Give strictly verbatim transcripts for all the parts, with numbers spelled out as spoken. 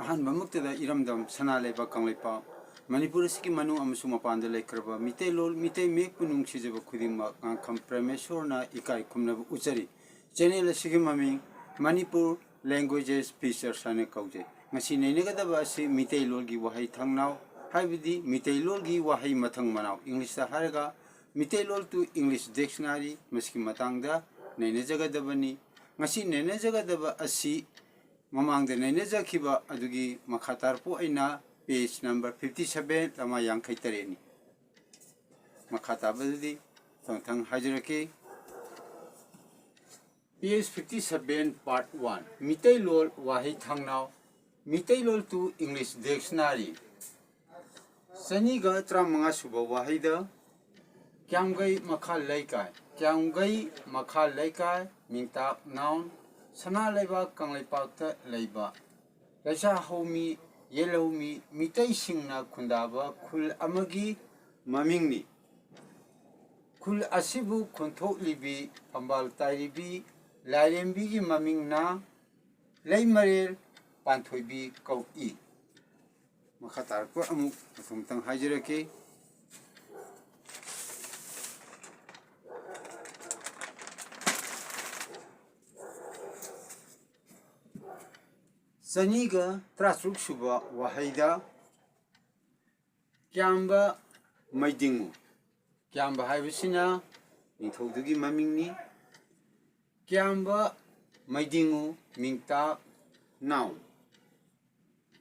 ꯑꯍꯥꯟꯕꯃꯛꯇꯗ ꯏꯔꯝꯗꯝ ꯁꯅꯥ ꯂꯩꯕꯥꯛ ꯀꯪꯂꯩꯄꯥꯛ ꯃꯅꯤꯄꯨꯔ ꯑꯁꯤꯒꯤ ꯃꯅꯨꯡ ꯑꯃꯁꯨꯡ ꯃꯄꯥꯟꯗ ꯂꯩꯈ꯭ꯔꯕ ꯃꯤꯇꯩꯂꯣꯟ, ꯃꯤꯇꯩ ꯃꯌꯦꯛꯄꯨ ꯅꯨꯡꯁꯤꯖꯕ ꯈꯨꯗꯤꯡꯃꯛ ꯉꯥꯡꯈꯝ ꯄ꯭ꯔꯦꯃꯦꯁꯣꯔꯅ ꯏꯀꯥꯏ ꯈꯨꯝꯅꯕ ꯎꯠꯆꯔꯤ꯫ Channel ꯑꯁꯤꯒꯤ ꯃꯃꯤꯡ Manipur Languages Features ꯍꯥꯏꯅ ꯀꯧꯖꯩ꯫ ꯉꯁꯤ ꯅꯩꯅꯒꯗꯕ ꯑꯁꯤ ꯃꯤꯇꯩꯂꯣꯟꯒꯤ ꯋꯥꯍꯩ ꯊꯪꯅꯥꯎ, ꯍꯥꯏꯕꯗꯤ ꯃꯤꯇꯩꯂꯣꯟꯒꯤ ꯋꯥꯍꯩ ꯃꯊꯪ ꯃꯅꯥꯎ, English ꯇ ꯍꯥꯏꯔꯒ Mitteilol to English Dictionary, ꯃꯁꯤꯒꯤ ꯃꯇꯥꯡꯗ ꯅꯩꯅꯖꯒꯗꯕꯅꯤ꯫ ꯉꯁꯤ ꯅꯩꯅꯖꯒꯗꯕ ꯑꯁꯤ ꯃꯃꯥꯡꯗ ꯅꯩꯅꯖꯈꯤꯕ ꯑꯗꯨꯒꯤ ꯃꯈꯥ ꯇꯥꯔꯛꯄ ꯑꯣꯏꯅ page number fifty seven, ꯂꯃꯥꯏ ꯌꯥꯡꯈꯩ ꯇꯔꯦꯠꯅꯤ꯫ ꯃꯈꯥ ꯇꯥꯕꯗꯨꯗꯤ ꯃꯊꯪ ꯃꯊꯪ ꯍꯥꯏꯖꯔꯛꯀꯦ꯫ Page fifty seven, part one, ꯃꯤꯇꯩꯂꯣꯜ ꯋꯥꯍꯩ ꯊꯥꯡꯅꯥꯎ, Mitteilol to English Dictionary꯫ ꯆꯅꯤꯒ ꯇꯔꯥꯃꯉꯥ ꯁꯨꯕ ꯋꯥꯍꯩꯗ ꯀ꯭ꯌꯥꯝꯒꯩ ꯃꯈꯥ ꯂꯩꯀꯥꯏ, ꯀ꯭ꯌꯥꯝꯒꯩ ꯃꯈꯥ ꯂꯩꯀꯥꯏ, ꯃꯤꯡꯇꯥꯛ, noun, ꯁꯅꯥ ꯂꯩꯕꯥꯛ ꯀꯪꯂꯩꯄꯥꯛꯇ ꯂꯩꯕ ꯂꯩꯁꯥꯍꯧꯃꯤ, ꯌꯦꯜꯍꯧꯃꯤ, ꯃꯤꯇꯩꯁꯤꯡꯅ ꯈꯨꯟꯗꯥꯕ ꯈꯨꯜ ꯑꯃꯒꯤ ꯃꯃꯤꯡꯅꯤ꯫ ꯈꯨꯜ ꯑꯁꯤꯕꯨ ꯈꯨꯟꯊꯣꯛꯂꯤꯕꯤ, ꯐꯝꯕꯥꯜ ꯇꯥꯏꯔꯤꯕꯤ, ꯂꯥꯏꯔꯦꯝꯕꯤꯒꯤ ꯃꯃꯤꯡꯅ ꯂꯩꯃꯔꯦꯜ ꯄꯥꯟꯊꯣꯏꯕꯤ ꯀꯧꯏ꯫ ꯃꯈꯥ ꯇꯥꯔꯛꯄ ꯑꯃꯨꯛ ꯃꯊꯪ ꯃꯊꯪ ꯍꯥꯏꯖꯔꯛꯀꯦ꯫ ꯆꯅꯤꯒ ꯇꯔꯥꯇꯔꯨꯛ ꯁꯨꯕ ꯋꯥꯍꯩꯗ ꯀ꯭ꯌꯥꯝꯕ ꯃꯩꯗꯤꯡꯉꯨ꯫ ꯀ꯭ꯌꯥꯝꯕ ꯍꯥꯏꯕꯁꯤꯅ ꯅꯤꯡꯊꯧꯗꯨꯒꯤ ꯃꯃꯤꯡꯅꯤ꯫ ꯀ꯭ꯌꯥꯝꯕ ꯃꯩꯗꯤꯡꯉꯨ, ꯃꯤꯡꯇꯥꯛ, noun꯫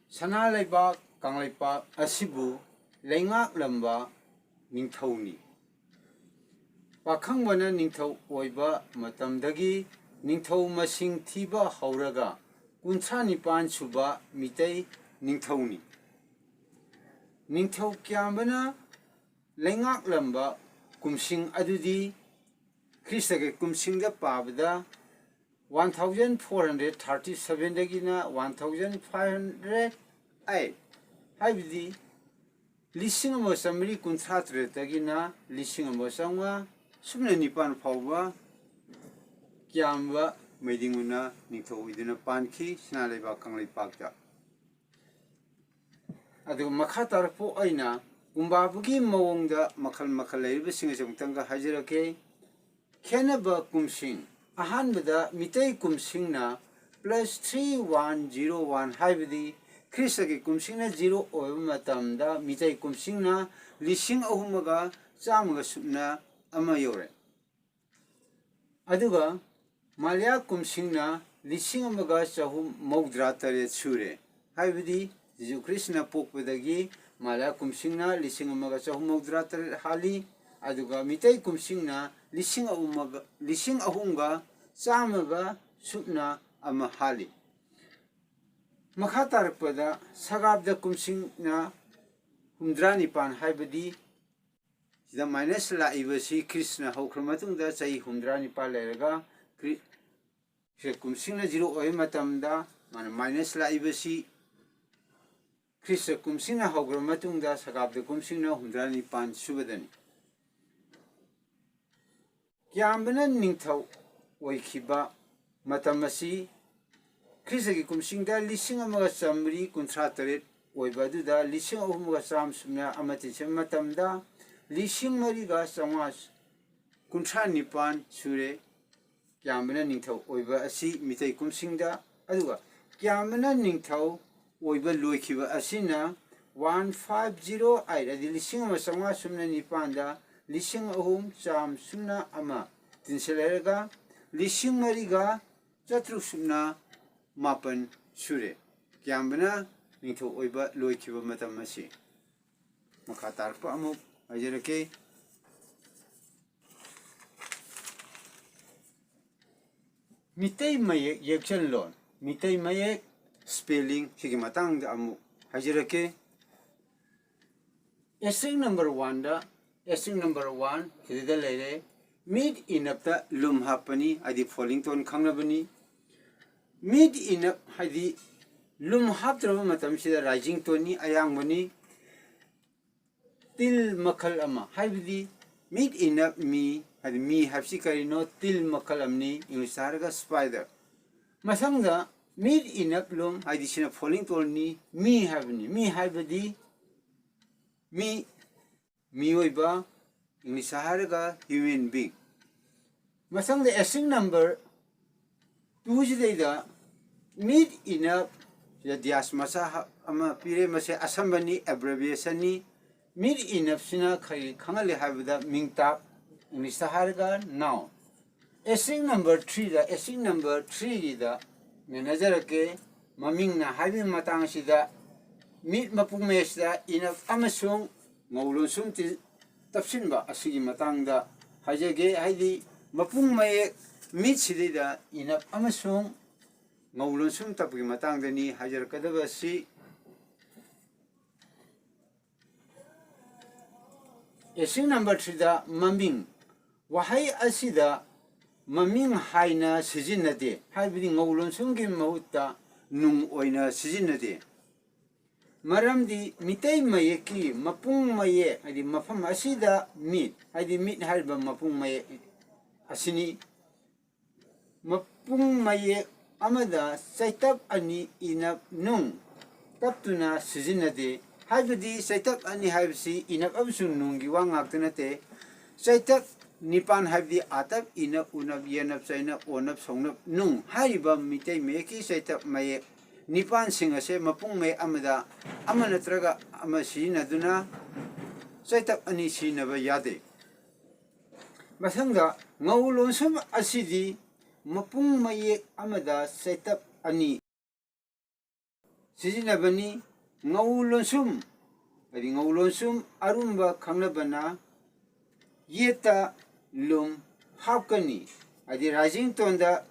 ꯁꯅꯥ ꯂꯩꯕꯥꯛ ꯀꯪꯂꯩꯄꯥꯛ ꯑꯁꯤꯕꯨ ꯂꯩꯉꯥꯛꯂꯝꯕ ꯅꯤꯡꯊꯧꯅꯤ꯫ ꯄꯥꯈꯪꯕꯅ ꯅꯤꯡꯊꯧ ꯑꯣꯏꯕ ꯃꯇꯝꯗꯒꯤ ꯅꯤꯡꯊꯧ ꯃꯁꯤꯡ ꯊꯤꯕ ꯍꯧꯔꯒ ꯀꯨꯟꯊ꯭ꯔꯥ ꯅꯤꯄꯥꯟ ꯁꯨꯕ ꯃꯤꯇꯩ ꯅꯤꯡꯊꯧꯅꯤ꯫ ꯅꯤꯡꯊꯧ ꯀ꯭ꯌꯥꯝꯕꯅ ꯂꯩꯉꯥꯛꯂꯝꯕ ꯀꯨꯝꯁꯤꯡ ꯑꯗꯨꯗꯤ ꯈ꯭ꯔꯤꯁꯇꯒꯤ ꯀꯨꯝꯁꯤꯡꯗ ꯄꯥꯕꯗ one thousand four hundred thirty seven ꯗꯒꯤꯅ one thousand five hundred eight, ꯍꯥꯏꯕꯗꯤ ꯂꯤꯁꯤꯡ ꯑꯃ ꯆꯥꯃꯔꯤ ꯀꯨꯟꯊ꯭ꯔꯥ ꯇꯔꯦꯠꯇꯒꯤꯅ ꯂꯤꯁꯤꯡ ꯑꯃ ꯆꯥꯝꯃꯉꯥ ꯁꯨꯞꯅ ꯅꯤꯄꯥꯟ ꯐꯥꯎꯕ ꯀ꯭ꯌꯥꯝꯕ ꯃꯩꯗꯤꯡꯉꯨꯅ ꯅꯤꯡꯊꯧ ꯑꯣꯏꯗꯨꯅ ꯄꯥꯟꯈꯤ ꯁꯅꯥ ꯂꯩꯕꯥꯛ ꯀꯪꯂꯩꯄꯥꯛꯇ꯫ ꯑꯗꯨꯒ ꯃꯈꯥ ꯇꯥꯔꯛꯄ ꯑꯣꯏꯅ ꯀꯨꯝꯕꯥꯕꯨꯒꯤ ꯃꯑꯣꯡꯗ ꯃꯈꯜ ꯃꯈꯜ ꯂꯩꯔꯤꯕꯁꯤꯡ ꯑꯁꯤ ꯑꯃꯨꯛꯇꯪꯒ ꯍꯥꯏꯖꯔꯛꯀꯦ꯫ ꯈꯦꯠꯅꯕ ꯀꯨꯝꯁꯤꯡ꯫ ꯑꯍꯥꯟꯕꯗ Meitei ꯀꯨꯝꯁꯤꯡꯅ plus three one zero one, ꯍꯥꯏꯕꯗꯤ ꯈ꯭ꯔꯤꯁꯇꯒꯤ ꯀꯨꯝꯁꯤꯡꯅ zero ꯑꯣꯏꯕ ꯃꯇꯝꯗ ꯃꯤꯇꯩ ꯀꯨꯝꯁꯤꯡꯅ ꯂꯤꯁꯤꯡ ꯑꯍꯨꯝꯒ ꯆꯥꯝꯃꯒ ꯁꯨꯞꯅ ꯑꯃ ꯌꯧꯔꯦ꯫ ꯑꯗꯨꯒ ꯃꯥꯂꯤꯌꯥ ꯀꯨꯝꯁꯤꯡꯅ ꯂꯤꯁꯤꯡ ꯑꯃꯒ ꯆꯍꯨꯝ ꯃꯧꯗ꯭ꯔꯥ ꯇꯔꯦꯠ ꯁꯨꯔꯦ, ꯍꯥꯏꯕꯗꯤ ꯖꯤꯁꯨ ꯈ꯭ꯔꯤꯁꯅ ꯄꯣꯛꯄꯗꯒꯤ ꯃꯥꯂꯤꯌꯥ ꯀꯨꯝꯁꯤꯡꯅ ꯂꯤꯁꯤꯡ ꯑꯃꯒ ꯆꯍꯨꯝ ꯃꯧꯗ꯭ꯔꯥ ꯇꯔꯦꯠ ꯍꯥꯜꯂꯤ, ꯑꯗꯨꯒ ꯃꯤꯇꯩ ꯀꯨꯝꯁꯤꯡꯅ ꯂꯤꯁꯤꯡ ꯑꯍꯨꯝꯒ, ꯂꯤꯁꯤꯡ ꯑꯍꯨꯝꯒ ꯆꯥꯝꯃꯒ ꯁꯨꯞꯅ ꯑꯃ ꯍꯥꯜꯂꯤ꯫ ꯃꯈꯥ ꯇꯥꯔꯛꯄꯗ ꯁꯒꯥꯕꯗ ꯀꯨꯝꯁꯤꯡꯅ ꯍꯨꯝꯗ꯭ꯔꯥ ꯅꯤꯄꯥꯟ, ꯍꯥꯏꯕꯗꯤ ꯁꯤꯗ minus ꯂꯥꯛꯏꯕꯁꯤ ꯈ꯭ꯔꯤꯁꯅ ꯍꯧꯈ꯭ꯔ ꯃꯇꯨꯡꯗ ꯆꯍꯤ ꯍꯨꯝꯗ꯭ꯔꯥ ꯅꯤꯄꯥꯟ ꯂꯩꯔꯒ ꯈ꯭ꯔꯤ-, ꯈ꯭ꯔꯤꯁ ꯀꯨꯝꯁꯤꯡꯅ zero ꯑꯣꯏꯕ ꯃꯇꯝꯗ ꯃꯥꯅ minus ꯂꯥꯛꯏꯕꯁꯤ ꯈ꯭ꯔꯤꯁ ꯀꯨꯝꯁꯤꯡꯅ ꯍꯧꯈ꯭ꯔ ꯃꯇꯨꯡꯗ ꯁꯒꯥꯕꯗ ꯀꯨꯝꯁꯤꯡꯅ ꯍꯨꯝꯗ꯭ꯔꯥ ꯅꯤꯄꯥꯟ ꯁꯨꯕꯗꯅꯤ꯫ ꯀ꯭ꯌꯥꯝꯕꯅ ꯅꯤꯡꯊꯧ ꯑꯣꯏꯈꯤꯕ ꯃꯇꯝ ꯑꯁꯤ ꯈ꯭ꯔꯤꯁꯇꯒꯤ ꯀꯨꯝꯁꯤꯡꯗ ꯂꯤꯁꯤꯡ ꯑꯃꯒ ꯆꯥꯃꯔꯤ ꯀꯨꯟꯊ꯭ꯔꯥ ꯇꯔꯦꯠ ꯑꯣꯏꯕ ꯑꯗꯨꯗ ꯂꯤꯁꯤꯡ ꯑꯍꯨꯝꯒ ꯆꯥꯝꯃ ꯁꯨꯞꯅ ꯑꯃ ꯇꯤꯟꯁꯤꯟꯕ ꯃꯇꯝꯗ ꯂꯤꯁꯤꯡ ꯃꯔꯤꯒ ꯆꯥꯝꯃꯉꯥ ꯀꯨꯟꯊ꯭ꯔꯥ ꯅꯤꯄꯥꯟ ꯁꯨꯔꯦ꯫ ꯀ꯭ꯌꯥꯝꯕꯅ ꯅꯤꯡꯊꯧ ꯑꯣꯏꯕ ꯑꯁꯤ ꯃꯤꯇꯩ ꯀꯨꯝꯁꯤꯡꯗ, ꯑꯗꯨꯒ ꯀ꯭ꯌꯥꯝꯕꯅ ꯅꯤꯡꯊꯧ ꯑꯣꯏꯕ ꯂꯣꯏꯈꯤꯕ ꯑꯁꯤꯅ one five zero eight, ꯍꯥꯏꯗꯤ ꯂꯤꯁꯤꯡ ꯑꯃ ꯆꯥꯝꯃꯉꯥ ꯁꯨꯞꯅ ꯅꯤꯄꯥꯟꯗ ꯂꯤꯁꯤꯡ ꯑꯍꯨꯝ ꯆꯥꯝꯃ ꯁꯨꯞꯅ ꯑꯃ ꯇꯤꯟꯁꯤꯜꯂꯔꯒ ꯂꯤꯁꯤꯡ ꯃꯔꯤꯒ ꯆꯥꯇ꯭ꯔꯨꯛ ꯁꯨꯞꯅ ꯃꯥꯄꯟ ꯁꯨꯔꯦ꯫ ꯀ꯭ꯌꯥꯝꯕꯅ ꯅꯤꯡꯊꯧ ꯑꯣꯏꯕ ꯂꯣꯏꯈꯤꯕ ꯃꯇꯝ ꯑꯁꯤ꯫ ꯃꯈꯥ ꯇꯥꯔꯛꯄ ꯑꯃꯨꯛ ꯍꯥꯏꯖꯔꯛꯀꯦ꯫ ꯃꯤꯇꯩ ꯃꯌꯦꯛ ꯌꯦꯛꯁꯟꯂꯣꯟ, ꯃꯤꯇꯩ ꯃꯌꯦꯛ spelling ꯁꯤꯒꯤ ꯃꯇꯥꯡꯗ ꯑꯃꯨꯛ ꯍꯥꯏꯖꯔꯛꯀꯦ꯫ Asterisk number one ꯗ, asterisk number one ꯁꯤꯗ ꯂꯩꯔꯦ꯫ Mid enough ꯇ ꯂꯨꯝ ꯍꯥꯞꯄꯅꯤ, ꯍꯥꯏꯗꯤ falling tone ꯈꯪꯅꯕꯅꯤ꯫ Mid enough ꯍꯥꯏꯗꯤ ꯂꯨꯝ ꯍꯥꯞꯇ꯭ꯔꯕ ꯃꯇꯝꯁꯤꯗ rising tone ꯅꯤ, ꯑꯌꯥꯡꯕꯅꯤ꯫ ꯇꯤꯜ ꯃꯈꯜ ꯑꯃ, ꯍꯥꯏꯕꯗꯤ mid enough ꯃꯤ, ꯍꯥꯏꯗꯤ ꯃꯤ ꯍꯥꯏꯕꯁꯤ ꯀꯔꯤꯅꯣ? ꯇꯤꯜ ꯃꯈꯜ ꯑꯃꯅꯤ, English ꯇ ꯍꯥꯏꯔꯒ spider꯫ ꯃꯊꯪꯗ ꯃꯤꯠ ꯏꯅꯞ ꯂꯨꯝ ꯍꯥꯏꯗꯤ ꯁꯤꯅ falling tone ꯅꯤ꯫ ꯃꯤ ꯍꯥꯏꯕꯅꯤ꯫ ꯃꯤ ꯍꯥꯏꯕꯗꯤ ꯃꯤ, ꯃꯤꯑꯣꯏꯕ, ꯏꯪꯂꯤꯁꯇ ꯍꯥꯏꯔꯒ human being꯫ ꯃꯊꯪꯗ asterisk number two ꯁꯤꯗꯩꯗ ꯃꯤꯠ ꯏꯅꯞ ꯁꯤꯗ dash ꯃꯆꯥ ꯑꯃ ꯄꯤꯔꯦ꯫ ꯃꯁꯤ ꯑꯁꯝꯕꯅꯤ, abbreviation ꯅꯤ꯫ ꯃꯤꯠ ꯏꯅꯞꯁꯤꯅ ꯀꯔꯤ ꯈꯪꯍꯜꯂꯤ ꯍꯥꯏꯕꯗ ꯃꯤꯡꯇꯥꯛ, ꯏꯪꯂꯤꯁꯇ ꯍꯥꯏꯔꯒ noun꯫ Asterisk number three ꯗ, asterisk number three ꯒꯤꯗ ꯅꯩꯅꯖꯔꯛꯀꯦ꯫ ꯃꯃꯤꯡꯅ ꯍꯥꯏꯕꯒꯤ ꯃꯇꯥꯡ ꯑꯁꯤꯗ ꯃꯤꯠ ꯃꯄꯨꯡ ꯃꯌꯦꯛꯁꯤꯗ ꯏꯅꯞ ꯑꯃꯁꯨꯡ ꯉꯧ ꯂꯣꯟꯁꯨꯝ ꯇꯤ-, ꯇꯞꯁꯤꯟꯕ ꯑꯁꯤꯒꯤ ꯃꯇꯥꯡꯗ ꯍꯥꯏꯖꯒꯦ꯫ ꯍꯥꯏꯗꯤ ꯃꯄꯨꯡ ꯃꯌꯦꯛ ꯃꯤꯠꯁꯤꯗꯩꯗ ꯏꯅꯞ ꯑꯃꯁꯨꯡ ꯉꯧ ꯂꯣꯟꯁꯨꯝ ꯇꯞꯄꯒꯤ ꯃꯇꯥꯡꯗꯅꯤ ꯍꯥꯏꯖꯔꯛꯀꯗꯕ ꯑꯁꯤ꯫ Asterisk number three ꯗ ꯃꯃꯤꯡ꯫ ꯋꯥꯍꯩ ꯑꯁꯤꯗ ꯃꯃꯤꯡ ꯍꯥꯏꯅ ꯁꯤꯖꯤꯟꯅꯗꯦ, ꯍꯥꯏꯕꯗꯤ ꯉꯧ ꯂꯣꯟꯁꯨꯝꯒꯤ ꯃꯍꯨꯠꯇ ꯅꯨꯡ ꯑꯣꯏꯅ ꯁꯤꯖꯤꯟꯅꯗꯦ꯫ ꯃꯔꯝꯗꯤ ꯃꯤꯇꯩ ꯃꯌꯦꯛꯀꯤ ꯃꯄꯨꯡ ꯃꯌꯦꯛ, ꯍꯥꯏꯗꯤ ꯃꯐꯝ ꯑꯁꯤꯗ ꯃꯤꯠ, ꯍꯥꯏꯗꯤ ꯃꯤꯠ ꯍꯥꯏꯔꯤꯕ ꯃꯄꯨꯡ ꯃꯌꯦꯛ ꯑꯁꯤꯅꯤ꯫ ꯃꯄꯨꯡ ꯃꯌꯦꯛ ꯑꯃꯗ ꯆꯩꯇꯞ ꯑꯅꯤ ꯏꯅꯞ ꯅꯨꯡ ꯇꯞꯇꯨꯅ ꯁꯤꯖꯤꯟꯅꯗꯦ꯫ ꯍꯥꯏꯕꯗꯤ ꯆꯩꯇꯞ ꯑꯅꯤ ꯍꯥꯏꯕꯁꯤ ꯏꯅꯞ ꯑꯃꯁꯨꯡ ꯅꯨꯡꯒꯤ ꯋꯥ ꯉꯥꯛꯇ ꯅꯠꯇꯦ꯫ ꯆꯩꯇꯞ ꯅꯤꯄꯥꯟ ꯍꯥꯏꯕꯗꯤ ꯑꯥꯇꯞ, ꯏꯅꯞ, ꯎꯅꯞ, ꯌꯦꯅꯞ, ꯆꯩꯅꯞ, ꯑꯣꯅꯞ, ꯁꯧꯅꯞ, ꯅꯨꯡ ꯍꯥꯏꯔꯤꯕ ꯃꯤꯇꯩ ꯃꯌꯦꯛꯀꯤ ꯆꯩꯇꯞ ꯃꯌꯦꯛ ꯅꯤꯄꯥꯟꯁꯤꯡ ꯑꯁꯦ ꯃꯄꯨꯡ ꯃꯌꯦꯛ ꯑꯃꯗ ꯑꯃ ꯅꯠꯇ꯭ꯔꯒ ꯑꯃ ꯁꯤꯖꯤꯟꯅꯗꯨꯅ ꯆꯩꯇꯞ ꯑꯅꯤ ꯁꯤꯖꯤꯟꯅꯕ ꯌꯥꯗꯦ꯫ ꯃꯊꯪꯗ ꯉꯧ ꯂꯣꯟꯁꯨꯝ ꯑꯁꯤꯗꯤ ꯃꯄꯨꯡ ꯃꯌꯦꯛ ꯑꯃꯗ ꯆꯩꯇꯞ ꯑꯅꯤ ꯁꯤꯖꯤꯟꯅꯕꯅꯤ꯫ ꯉꯧ ꯂꯣꯟꯁꯨꯝ, ꯍꯥꯏꯗꯤ ꯉꯧ ꯂꯣꯟꯁꯨꯝ ꯑꯔꯨꯝꯕ ꯈꯪꯅꯕꯅ ꯌꯦꯠꯇ ꯂꯨꯝ ꯍꯥꯞꯀꯅꯤ꯫ ꯍꯥꯏꯗꯤ rising tone ꯗ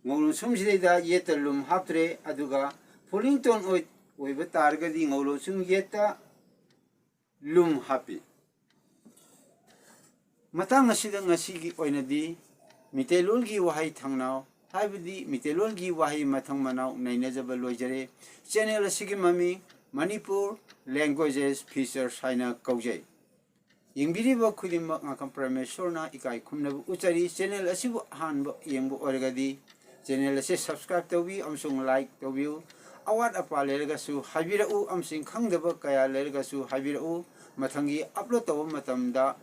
ꯉꯧ ꯂꯣꯟꯁꯨꯝꯁꯤꯗꯩꯗ ꯌꯦꯠꯇ ꯂꯨꯝ ꯍꯥꯞꯇ꯭ꯔꯦ, ꯑꯗꯨꯒ falling tone ꯑꯣꯏ-, ꯑꯣꯏꯕ ꯇꯥꯔꯒꯗꯤ ꯉꯧ ꯂꯣꯟꯁꯨꯝ ꯌꯦꯠꯇ ꯂꯨꯝ ꯍꯥꯞꯄꯤ꯫ ꯃꯇꯥꯡ ꯑꯁꯤꯗ ꯉꯁꯤꯒꯤ ꯑꯣꯏꯅꯗꯤ ꯃꯤꯇꯩꯂꯣꯟꯒꯤ ꯋꯥꯍꯩ ꯊꯪꯅꯥꯎ, ꯍꯥꯏꯕꯗꯤ ꯃꯤꯇꯩꯂꯣꯟꯒꯤ ꯋꯥꯍꯩ ꯃꯊꯪ ꯃꯅꯥꯎ ꯅꯩꯅꯖꯕ ꯂꯣꯏꯖꯔꯦ꯫ Channel ꯑꯁꯤꯒꯤ ꯃꯃꯤꯡ ꯃꯅꯤꯄꯨꯔ Languages Features ꯍꯥꯏꯅ ꯀꯧꯖꯩ꯫ ꯌꯦꯡꯕꯤꯔꯤꯕ ꯈꯨꯗꯤꯡꯃꯛ ꯉꯥꯀꯝ ꯄ꯭ꯔꯃꯦꯁꯣꯔꯅ ꯏꯀꯥꯏ ꯈꯨꯝꯅꯕ ꯎꯠꯆꯔꯤ꯫ Channel ꯑꯁꯤꯕꯨ ꯑꯍꯥꯟꯕ ꯌꯦꯡꯕ ꯑꯣꯏꯔꯒꯗꯤ ꯆꯦꯅꯦꯜ ꯑꯁꯤ ꯁꯕꯁꯀ꯭ꯔꯥꯏꯕ ꯇꯧꯕꯤꯌꯨ ꯑꯃꯁꯨꯡ ꯂꯥꯏꯛ ꯇꯧꯕꯤꯌꯨ꯫ ꯑꯋꯥꯠ ꯑꯄꯥ ꯂꯩꯔꯒꯁꯨ ꯍꯥꯏꯕꯤꯔꯛꯎ ꯑꯃꯁꯨꯡ ꯈꯪꯗꯕ ꯀꯌꯥ ꯂꯩꯔꯒꯁꯨ ꯍꯥꯏꯕꯤꯔꯛꯎ꯫ ꯃꯊꯪꯒꯤ ꯑꯞꯂꯣꯗ ꯇꯧꯕ ꯃꯇꯝꯗ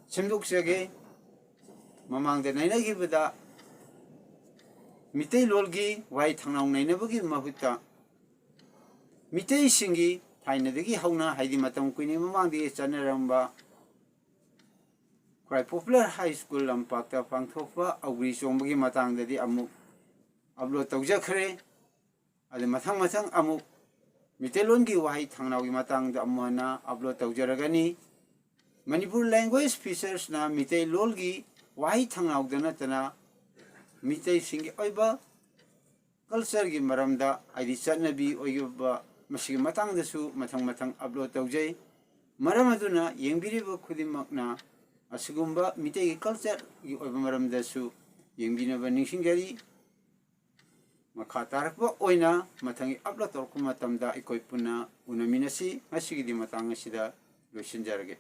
ꯁꯦꯝꯗꯣꯛꯆꯒꯦ꯫ ꯃꯃꯥꯡꯗ ꯅꯩꯅꯈꯤꯕꯗ ꯃꯤꯇꯩꯂꯣꯟꯒꯤ ꯋꯥꯍꯩ ꯊꯥꯡꯅꯥꯎ ꯅꯩꯅꯕꯒꯤ ꯃꯍꯨꯠꯇ ꯃꯤꯇꯩꯁꯤꯡꯒꯤ ꯊꯥꯏꯅꯗꯒꯤ ꯍꯧꯅ, ꯍꯥꯏꯗꯤ ꯃꯇꯝ ꯀꯨꯏꯅ ꯃꯃꯥꯡꯗꯒꯤ ꯆꯠꯅꯔꯝꯕ ꯈ꯭ꯋꯥꯏ ꯄꯣꯄꯨꯂꯔ ꯍꯥꯏ ꯁ꯭ꯀꯨꯜ ꯂꯝꯄꯥꯛꯇ ꯄꯥꯡꯊꯣꯛꯄ ꯑꯒ꯭ꯔꯤ ꯆꯣꯡꯕꯒꯤ ꯃꯇꯥꯡꯗꯗꯤ ꯑꯃꯨꯛ ꯑꯞꯂꯣꯗ ꯇꯧꯖꯈ꯭ꯔꯦ꯫ ꯑꯗꯨ ꯃꯊꯪ ꯃꯊꯪ ꯑꯃꯨꯛ ꯃꯤꯇꯩꯂꯣꯟꯒꯤ ꯋꯥꯍꯩ ꯊꯥꯡꯅꯥꯎꯒꯤ ꯃꯇꯥꯡꯗ ꯑꯃꯨꯛ ꯍꯟꯅ ꯑꯞꯂꯣꯗ ꯇꯧꯖꯔꯒꯅꯤ꯫ ꯃꯅꯤꯄꯨꯔ ꯂꯦꯡꯒ꯭ꯋꯦꯖ ꯐꯤꯆꯔꯁꯅ ꯃꯤꯇꯩꯂꯣꯟꯒꯤ ꯋꯥꯍꯩ ꯊꯥꯡꯅꯥꯎꯗ ꯅꯠꯇꯅ ꯃꯤꯇꯩꯁꯤꯡꯒꯤ ꯑꯣꯏꯕ ꯀꯜꯆꯔꯒꯤ ꯃꯔꯝꯗ, ꯍꯥꯏꯗꯤ ꯆꯠꯅꯕꯤ ꯑꯣꯏꯕ, ꯃꯁꯤꯒꯤ ꯃꯇꯥꯡꯗꯁꯨ ꯃꯊꯪ ꯃꯊꯪ ꯑꯞꯂꯣꯗ ꯇꯧꯖꯩ꯫ ꯃꯔꯝ ꯑꯗꯨꯅ ꯌꯦꯡꯕꯤꯔꯤꯕ ꯈꯨꯗꯤꯡꯃꯛꯅ ꯑꯁꯤꯒꯨꯝꯕ ꯃꯤꯇꯩꯒꯤ ꯀꯜꯆꯔꯒꯤ ꯑꯣꯏꯕ ꯃꯔꯝꯗꯁꯨ ꯌꯦꯡꯕꯤꯅꯕ ꯅꯤꯡꯁꯤꯡꯖꯔꯤ꯫ ꯃꯈꯥ ꯇꯥꯔꯛꯄ ꯑꯣꯏꯅ ꯃꯊꯪꯒꯤ ꯑꯞꯂꯣꯗ ꯇꯧꯔꯛꯄ ꯃꯇꯝꯗ ꯑꯩꯈꯣꯏ ꯄꯨꯟꯅ ꯎꯅꯃꯤꯟꯅꯁꯤ꯫ ꯉꯁꯤꯒꯤꯗꯤ ꯃꯇꯥꯡ ꯑꯁꯤꯗ ꯂꯣꯏꯁꯤꯟꯖꯔꯒꯦ꯫